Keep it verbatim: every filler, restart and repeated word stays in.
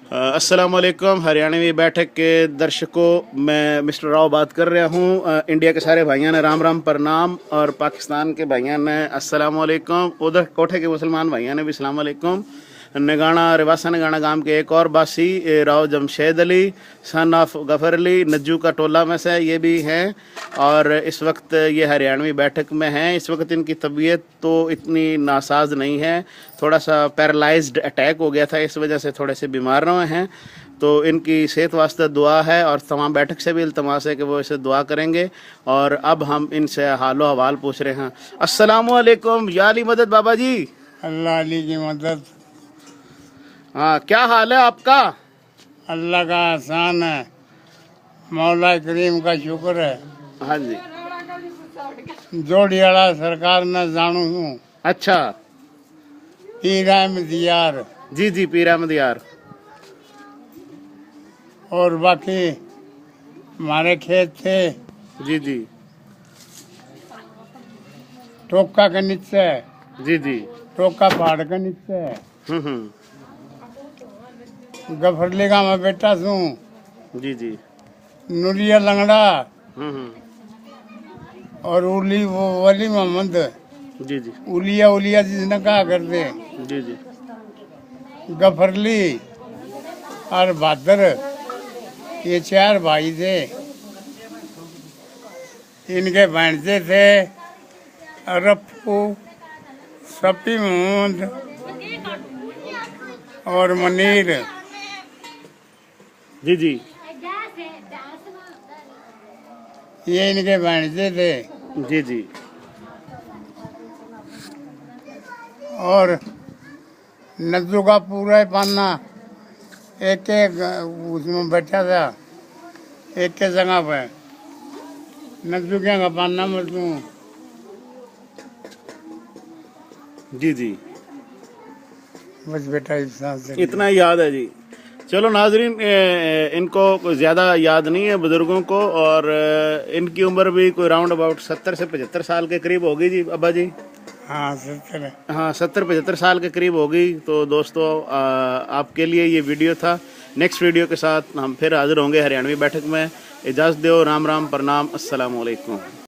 अ, अस्सलाम वालेकुम। हरियाणवी बैठक के दर्शकों, मैं मिस्टर राव बात कर रहा हूँ। अ, इंडिया के सारे भाइयों ने राम राम प्रणाम और पाकिस्तान के भाइयों ने अस्सलाम वालेकुम। उधर कोठे के मुसलमान भाइयों ने भी सलाम वालेकुम। नगाना, रिवासा नगाना गांव के एक और बासी, ए, राव जमशेद अली, सन ऑफ गफर अली, नज्जू का टोला में से ये भी हैं। और इस वक्त ये हरियाणवी बैठक में हैं। इस वक्त इनकी तबीयत तो इतनी नासाज नहीं है, थोड़ा सा पैरालाइज्ड अटैक हो गया था, इस वजह से थोड़े से बीमार रहे हैं। तो इनकी सेहत वास्ते दुआ है और तमाम बैठक से भी इल्तमास है कि वो इसे दुआ करेंगे। और अब हम इनसे हालो हवाल पूछ रहे हैं। अस्सलाम वालेकुम, या अली मदद बाबा जी। अल्लाह अली की मदद। हाँ, क्या हाल है आपका? अल्लाह का एहसान है, मौला करीम का शुक्र है। हाँ जी। जोड़ी वाला सरकार ने जानू हूँ। अच्छा। पीर अहमद यार। जी जी, पीर अहमद यार। और बाकी हमारे खेत थे। जी जी। टोका के नीचे। जी जी। टोका पहाड़ के नीचे। हम्म हम्म। गफरली का मैं बेटा सूं। जी जी। नुलिया लंगड़ा। हम्म हम्म। और उली वो वली मोहम्मद। जी जी। उलिया उलिया जिसने कहा करते। जी जी। गफरली और भादर, ये चार भाई थे। इनके भांजे थे रफू, सपी मोहम्मद और मनीर। जी जी। ये इनके भांजे थे। जी जी। और नज्जू का पूरा ही पाना एक एक उसमें बैठा था, एक एक जगह पे नज्जू के का पाना में तू। जी जी। बस बेटा, इतना से इतना याद है जी। चलो नाजरीन, ए, ए, इनको कोई ज़्यादा याद नहीं है बुज़ुर्गों को, और ए, इनकी उम्र भी कोई राउंड अबाउट सत्तर से पचहत्तर साल के करीब होगी जी, अब्बा जी। हाँ, सत्तर है। हाँ, सत्तर पचहत्तर साल के करीब होगी। तो दोस्तों, आ, आपके लिए ये वीडियो था। नेक्स्ट वीडियो के साथ हम फिर हाजिर होंगे हरियाणवी बैठक में। इजाज़त दो, राम राम, प्रणाम, अस्सलाम वालेकुम।